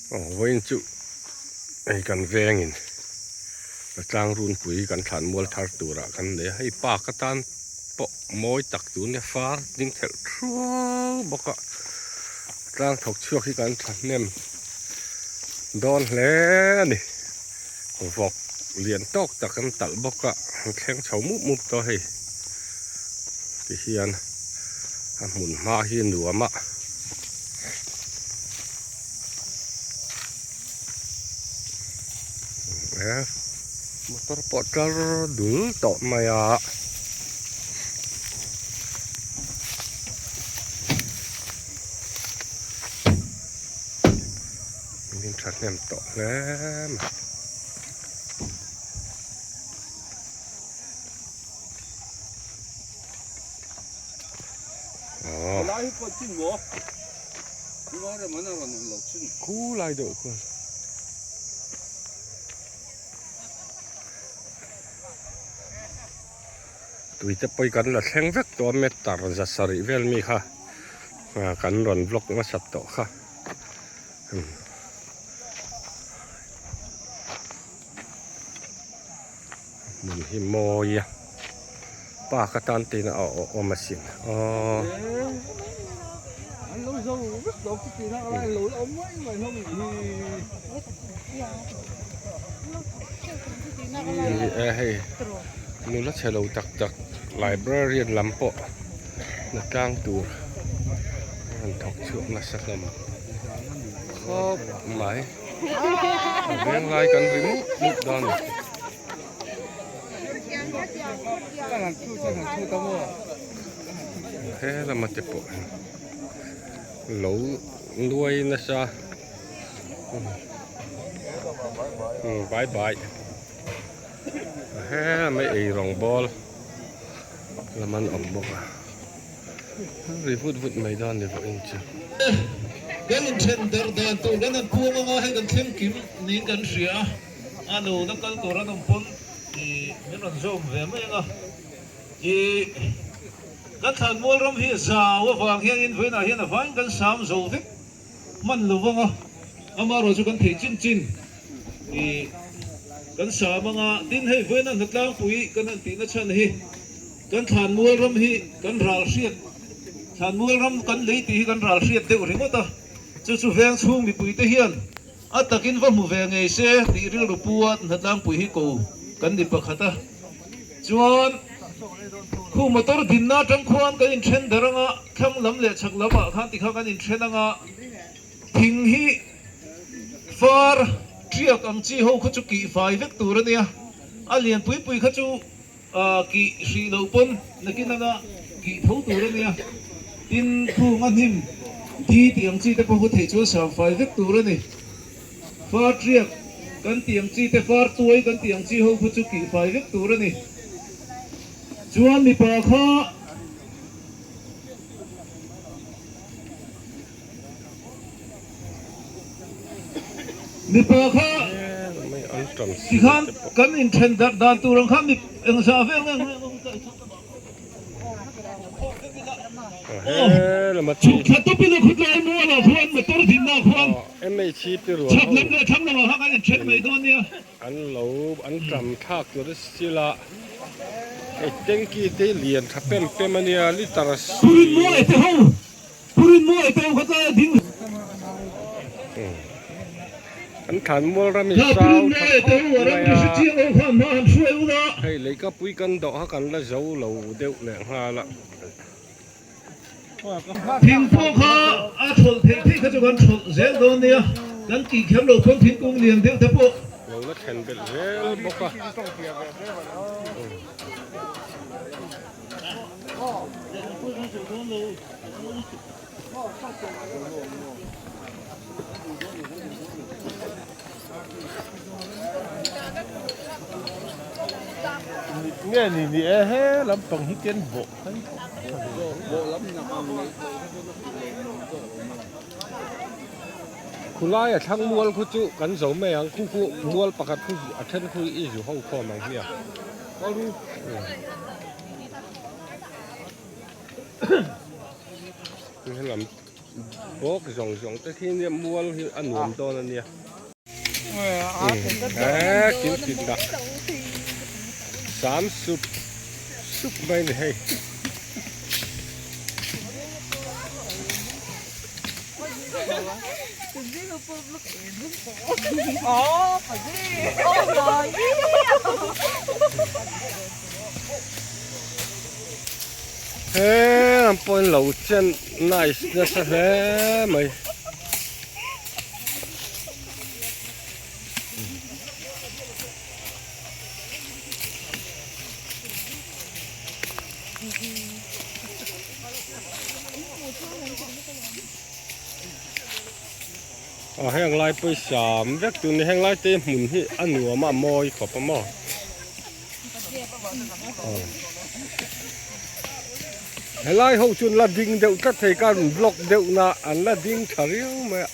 Aw vawiin chu hei kan vengin tlang runpui kan thlan mual thar turah kan nei a, hei park atan pawh mawi tak tur nia far ding thelh thuau bawk a, tlang thawk chhuak hi kan thahnem dawn hle a ni, vawk lian tawk tak an talh bawk a, an thleng chho mup mup tawh a hei tihian a hmun hma hi nuam a. Motor pawh tlar dul tawh mai a. Min thahnem tawh hle mai. Khu lai deuh khuan tui te pawh hi kan la thleng vek tawh a meter za sarih vel mi kha kan rawn vlog nasa tawh kha. Hmun hi mawi a park atan te in a awm asin aww. E hei nula chhe lo tak tak librarian lam pawh la tlang tur a rawn thawk chhuak nasa hlawm khawp mai. Veng lai kan ri mup mup dawn a ni. He lama te pawh hi lo nuai nasa bye bye he lama eirawng bawl lam an awm bawk a. Ri vut vut mai dawn ni vawiin chu. Kan inthen darh dan tur kan han puang anga hei kan thleng kim niin kan hria a, a lo la kal tur an awm pawn ih min rawn zawm ve mai anga ih kan thlanmual ram hi zau avang hianin vawiinah hian a vain kan sam zo vek hman lo vang a, amaherawh chu kan thei chin chin ih kan sam anga tin hei vawiina hnatlangpui kan han tihna chhan hi. Kan thlanmual ram hi kan ral hriat, thlanmual ram kan lei tih hi kan ral hriat deuh ringawt a, chu chu veng chhung mipuite hian a takin va hmu ve ngei se tih rilru pu a hnatlangpui hi ko kan ni pakhat a. Chuan khu motor dinna atang khuan kan inthen dar anga thlang lam leh chhak lamah khan tikha kan inthen anga thing hi far tiak ang chi ho kha chu kih fai vek tur a nia, a lian pui pui kha chu Kih hrih loh pawn nakin anga kih tho tur a nia. Tin, khung a hnim thi tih ang chi te pawh hu theih chuan sam fai vek tur a ni. Far tiak kan tih ang chi te, far tuai kan tih ang chi ho khu chu kih fai vek tur a ni. Chuan mipa kha. Mipa kha tikhan kan inthen darh dan tur ang kha mi engzah vel nge chhuk thla tawp in a khawtlai mual ah khuan motor dinna ah khuan chhak lam leh thlang lam ah khan kan inthen mai dawn nia. An lo an tam thlak tur a sila hei tanky te hi lian tha pem pem a nia liter Purin muai te ho Purin muai te ho kha tlai a ding. An thlan mual ram in sau tha khawp mai a hei leikapui kan dawh kha kan la zo lo deuh leh nghal a. Thing pawh kha a thawlh theih theih kha chu kan thawlh zel dawn nia, kan tih kher lo pawn thingkung lian deuh te pawh. Lo la thlen belh zel bawk a. Nge ni ni e he lampang hi ken bawh. Khulai a thlang mual khu chu kan zo mai ang khu khu mual pakhat khu a then khu i zu ho khawm ang hi a. Helam Bawk zawng zawng te khi nia mual hi a nuam dawn a nia. He thil tih dah sam sup sup mai ni hei. He lam pawhin lo chen nice nasa hle mai. Aw heng lai pawisa vek tur ni heng lai te hmun hi a nuam a a mawi khawp a maw. Helai ho chuan la ding deuh tlat thei ka rawn block deuh na an la ding tha riau mai a.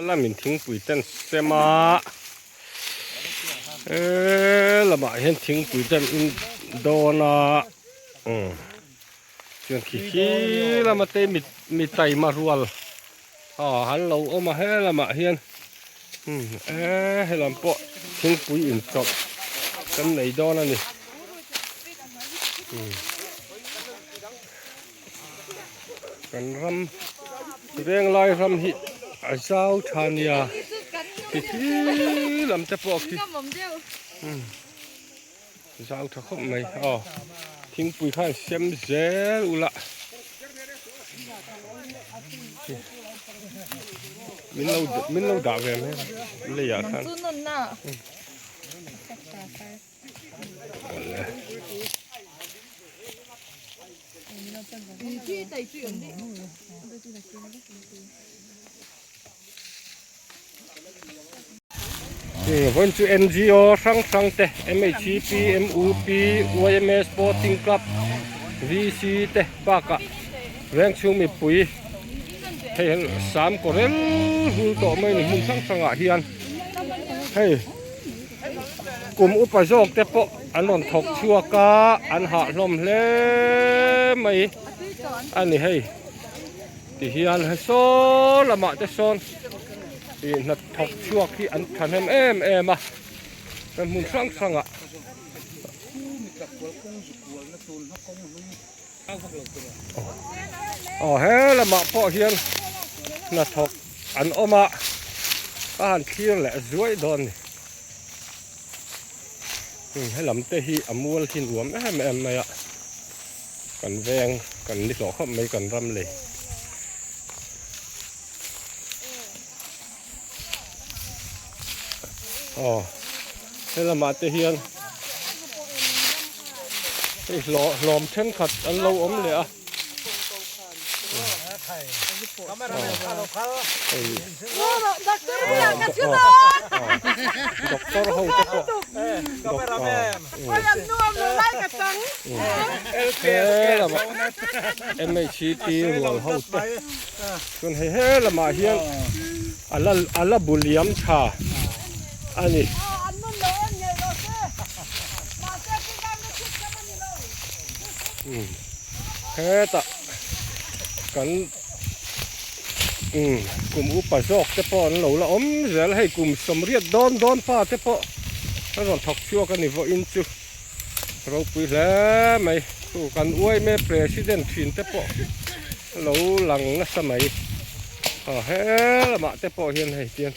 Lamin thingpui ten sem a. He lamah hian thingpui te an in dawn a umm chuan khi khi lama te mi mi taima rual aw an lo awm a he lamah hian umm e helam pawh thingpui inchawlh kan nei dawn a ni umm kan ram venglai ram hi a zau tha nia khi khi lam te pawh khi zau tha khawp mai aw thingpui khan sem zel ula min lo min lo dah ve mai leiah khan. Vawiin chu NGO hrang hrang te MHCP, MUP, YMA Sporting Club, VC te bakah vengchhung mipui hei sam kawr rel hul tawh mai ni hmun hrang hrangah hian hei. Kum upa zawk te pawh an rawn thawk chhuak a, an hah hlawm hle mai a ni hei. Tihian he saw lamah te sawn ih hna thawk chhuak hi an thahnem em em a, hmun hrang hrangah. Aw he lamah pawh hian hnathawk an awm a a han thlir leh zuai dawn a ni helam te hi a mual hi nuam em em mai a kan veng kan ni hlawh khawp mai kan ram lei. Aw helamah te hian hei hlawh hlawm thenkhat an lo awm leh a doctor ho te pawh helamah MHP rual ho te. Chuan hei he lamah hian a la a la bu liam tha a ni. Umm hetah kan umm kum upa zawk te pawh an lo la awm zel hei kum sawmriat dawn dawn pa te pawh a rawn thawk chhuak a ni vawiin chu ropui hle mai chu kan uaime president thin te pawh. Lo lang nasa mai. Aw he lamah te pawh hian hei tian.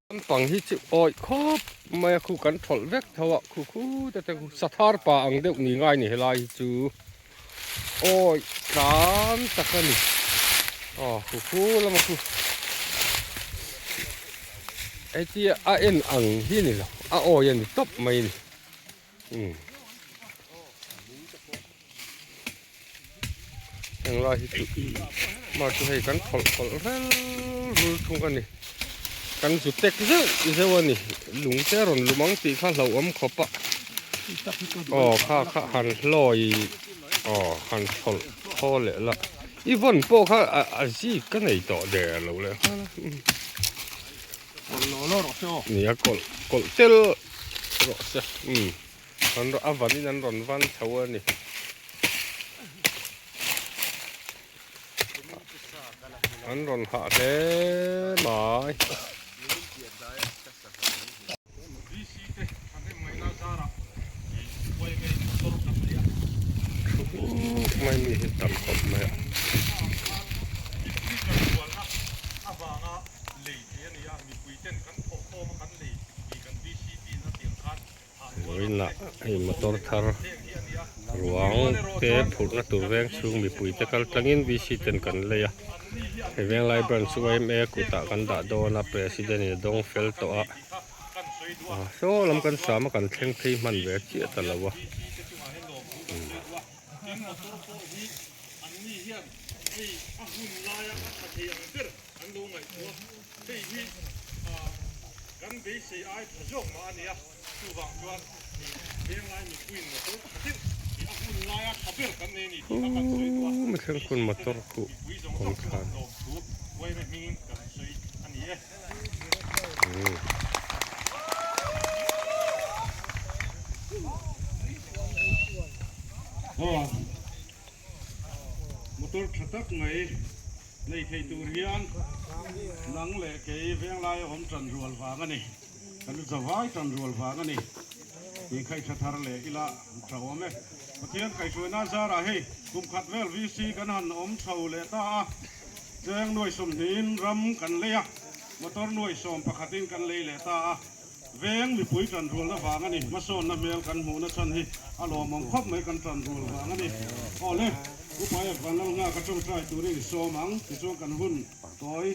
Lampang hi chu awih khawp mai a khu kan thawlh vek tho a khu khu te te khu sathar pa ang deuh ni ngai ni helai hi chu awih tlan tak a ni. Aw khu khu lama khu hetia a en ang hi ni lo a awi a ni tawp mai a ni. Umm heng lai hi chu mah chu hei kan thawlh thawlh rel rul thung a ni kan zu tek zeuh zeuh a ni lung te a rawn lum ang tih kha hlauhawm khawp a aw kha kha han hlawi aw han thawlh thaw leh la. I vawn pawh kha a zik ka nei tawh der lo leh nghal a. Kawlh law law rawh se aw. Nia kawlh kawlh tel rawh se umm an a vanin an rawn van chho a ni. An rawn hah hle mai. Mai mi hi tam khawp mai a. Vawiinah hei motor thar ruang te phurhna tur veng chhung mipui te kal tlangin VC ten kan lei a hei venglai branch yma kutah kan dah dawn a president in a dawng fel tawh a saw lam kan sam a kan thleng phei hman ve chiah ta lo a. Umm mihring kun motor khu awm thlan. Motor tha tak mai nei thei tur hian nang leh kei venglai a awm tan rual vang a ni. Kan zavai tan rual vang a ni. Tih kha i tha thar leh ila tha awm e. Pathian kaihhruaina zarah hei kum khat vel VC kan han awm chho leh ta a, cheng nuai sawmhnihin ram kan lei a, motor nuai sawm pakhatin kan lei leh ta a. Veng mipui tan rualna vang a ni. Hmasawnna hmel kan hmuhna chhan hi a lawmawm khawp mai kan tan rual vang a ni. Aw le, Upa F Vanlal nghak a tawngtai turin i sawm ang tichuan kan hun tawi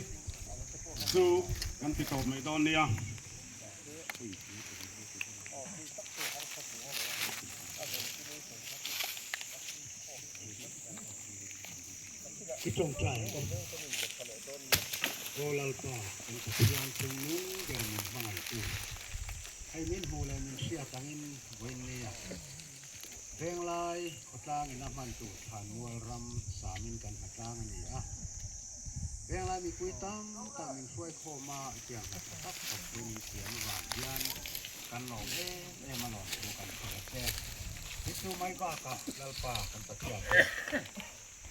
chu kan ti tawp mai dawn nia. I tawngtai ang u. Aw Lalpa, kan Pathian chungnung ber min hmangaihtu. Hei min hmuh leh min hriat angin vawiinnia Venglai khawtlang ina hman tur Thlanmual ram samin kan hmatlang a ni a. Venglai mipui tam tak min hruai khawm a, tiang hna tha tak thawk pui min siam avang hian kan lawm em em a lawm thu kan hrilh a che. Chu mai bakah Lalpa kan Pathian te.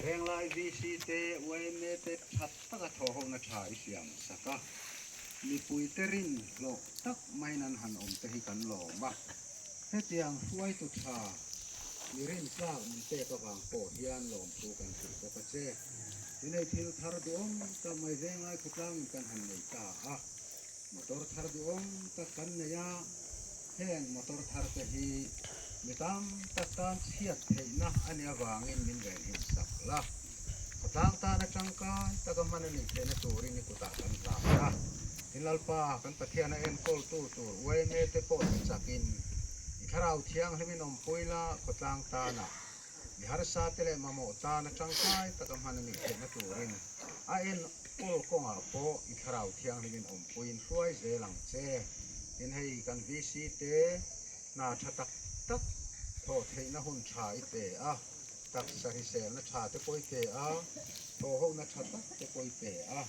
Venglai VC te, yma te tha taka thawhhona tha i siam sak a, mipui te rin hlawh tak maiin an han awm te hi kan lawm a. Hetiang hruaitu tha mi rin tlak min pek avang pawh hian lawmthu kan hrilh bawk a che. Inei thil thar duhawm tak mai Venglai khawtlangin kan han nei ta a, motor thar duhawm tak kan nei a, Heng motor thar te hi mi tam tak tan chhiat theihna a nih avangin min venhim sak la. Khawtlang tana tangkai taka hman a nih theihna turin i kutah kan hlan a. Tin Lalpa kan Pathian a enkawltu tur yma te pawh ti chakin i thlarau thianghlimin awmpui la khawtlang tana mi harsa te leh mamawh tana tangkai taka hman a nih theihna turin a enkawl kawngah pawh i thlarau thianghlimin awmpuiin hruai zel ang che. Tin hei kan VC te hna tha tak tak thawh theihna hun tha i pe a, taksa hriselna tha te pawh i pe a, thawhhohna tha tak te pawh i pe a,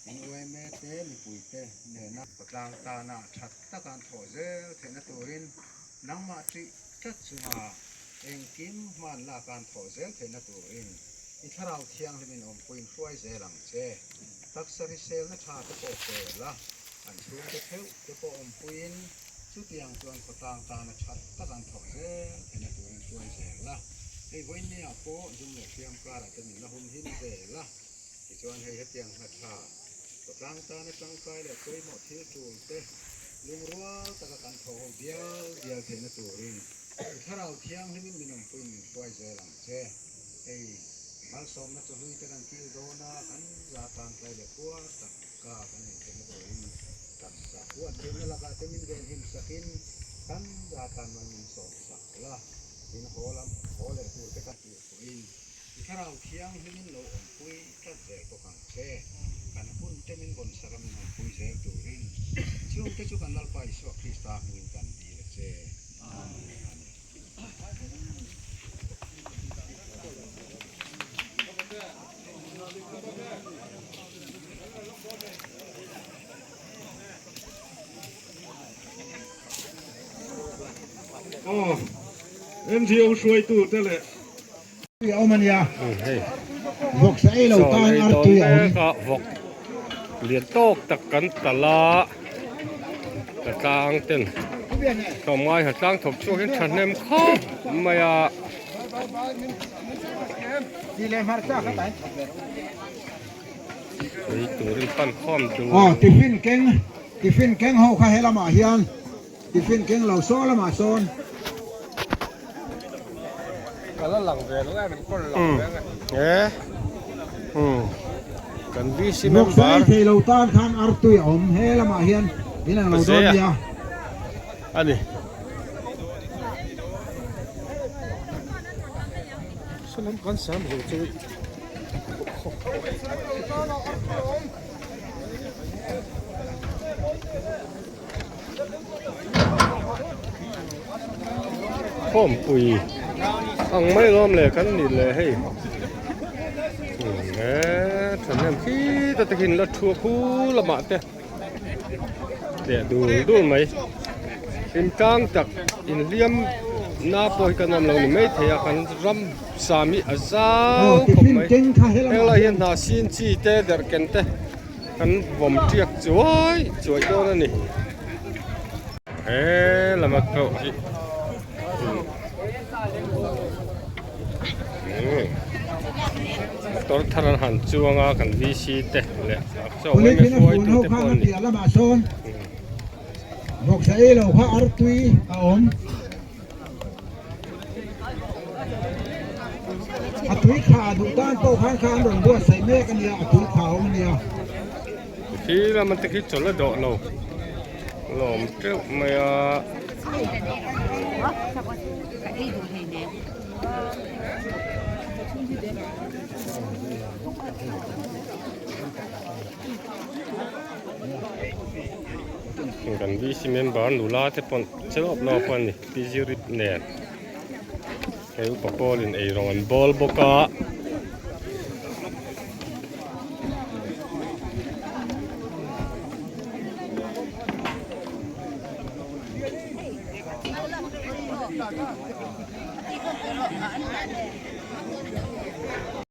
in yma te mipui te nena khawtlang tana tha taka an thawh zel theihna turin nangmah ṭih tlat chunga engkim hman lak an thawh zel theihna turin i thlarau thianghlimin awmpuiin hruai zel ang che. Taksa hriselna tha te pawh pe la, an chhungte theuh te pawh awmpuiin chutiang chuan khawtlang tana that tak an thawk zel theihna turin hruai zel la. Hei vawiinniah pawh zum leh hriam karah te min la hum him zel a, tichuan hei hetiang hna tha khawtlang tana tangkai leh pawimawh thil tul te lungrual taka kan tho ho bial bial theihna turin i thlarau thianghlimin min awmpuiin min hruai zel ang che. Hei malsawmna chawhlui te kan kil dawn a, kan za tan tlai leh puar tak ka kan ei theihna turin taksa huat theihna lakah te min venhim sakin kan za tan mal min sawm sak la, tin haw lam haw leh tur te kan tur pawhin i thlarau thianghlimin lo awmpui tlat zel bawk ang che, kan hun te min vawn sak a min awmpui zel turin chungte chu kan Lalpa Isua Krista hmingin kan dil a che. Amen. Aw, NGO hruaitute leh. Tui a awm a nia. Vawksa ei lo tan ar tui a awm. Vawk lian tawk tak kan talh a, ka tlang ten tlawmngai ha tlang thawk chhuak hian thahnem khawp mai a. Ei turin pan khawm tur. Aw tiffin keng tiffin keng ho kha helamah hian tiffin keng lo saw lamah sawn. Kan VC Vawksa member. ei thei lo tan khan artui a awm he lamah hian in ang lo dawn nia. A ni. Khawmpui ang mai lawm le kan ni le hei he thahnem khi ta te khin la thu khu lamah te tleh dul dul mai in tlang tak inhliam na pawh hi kan awm lo ni mai thei a kan ram sam hi a zau khawp mai heng lai hian hnah sin chi te derhken te kan vawm tiak chuai chuai dawn a ni he lama pawh hi motor thar an han chuang a kan VC te leh chaw Police in a hruaitu fun ho te khan pawh a an ni. piah lamah sawn vawksa ei lo kha artui a awm. A tui kha duh tan pawh khan kha an rawn buatsaih mek a nia, a tui kha a awm a nia. Khi lama te khi chawlh a dawh lo lawm teuh mai a. Kan VC member nula te pawn che lawp lawp a ni. Pi Zirip nen hei upa pawlin eirawng an bawl bawk a.